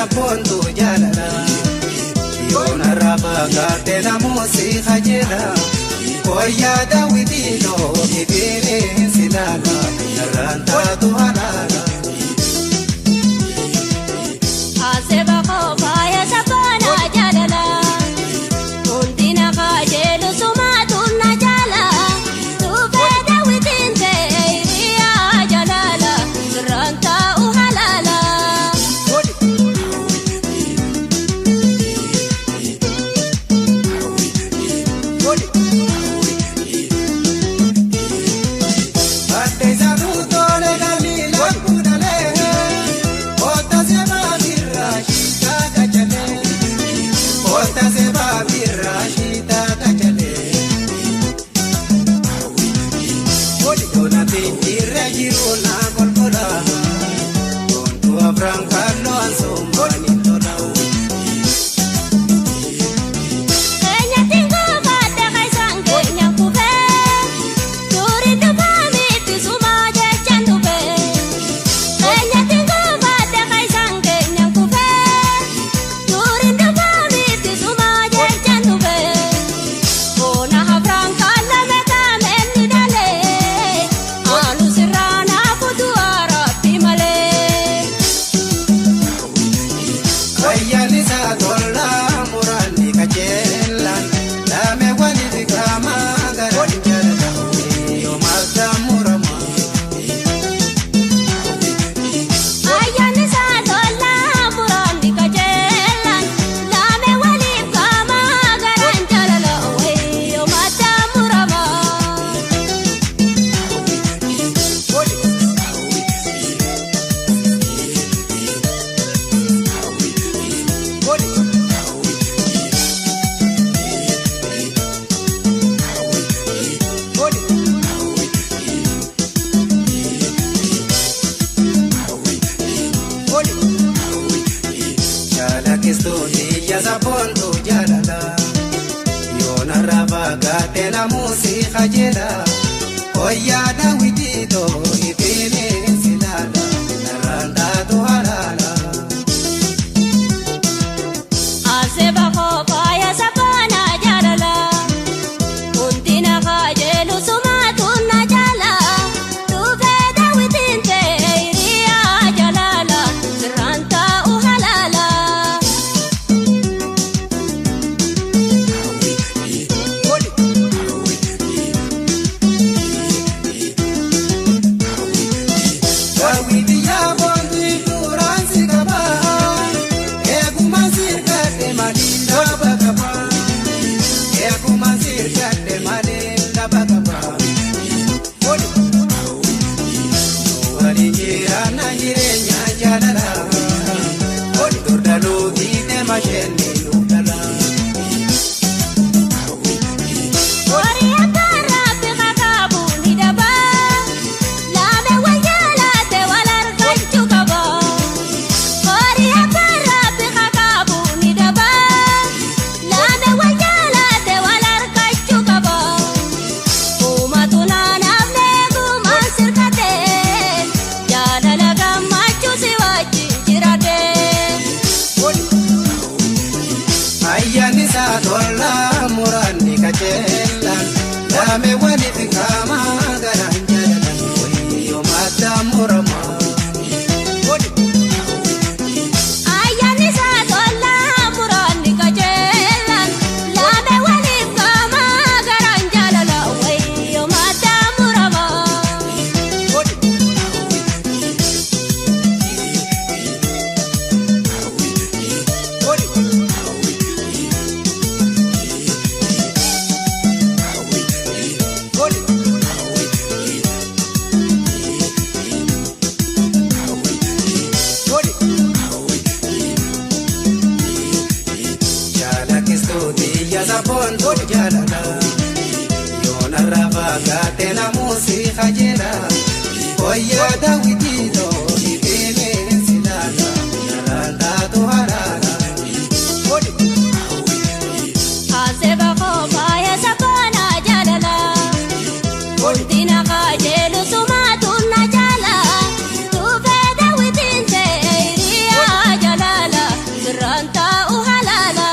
Sabontu jaalala yoona rafa gaate namuusi hajjira koyyaa daawwitiinoo ibiiriin silaala narraan taatu halaala. Aseba kofaaya sabana jaalala hundina kajeelu sumaatu na jaala tuufee daawwitiin ta'e hiriyaa jaalala sirraan taa'u halaala. Sabontu jaalala yoona rafa gaate namuusi hajjira koyyaa daawwitiitoo ibiiriin silaala narraan taatu halaala. Aseba kofaaya sabana jaalala hundina kajeelu sumaatu na jaala tuufee daawwitiin ta'e hiriyaa jaalala sirraan taa'u halaala. Lame waliif qaamaa garaan jaalalan wayyoo madda muramaa. Ayyaanni isaa tolaa muraanni qajeelan lame waliif qaamaa garaan jaalala wayyoo madda muramaa. Sabontu jaalala yoona rafa gaate namuusi hajjira koyyaa daawwitiitoo ibiiriin silaala narraan taatu halaala. Aseba kofaaya sabana jaalala hundina kajeelu sumaatu na jaala tuufee daawwitiin ta'e hiriyaa jaalala. Ta'u halaala.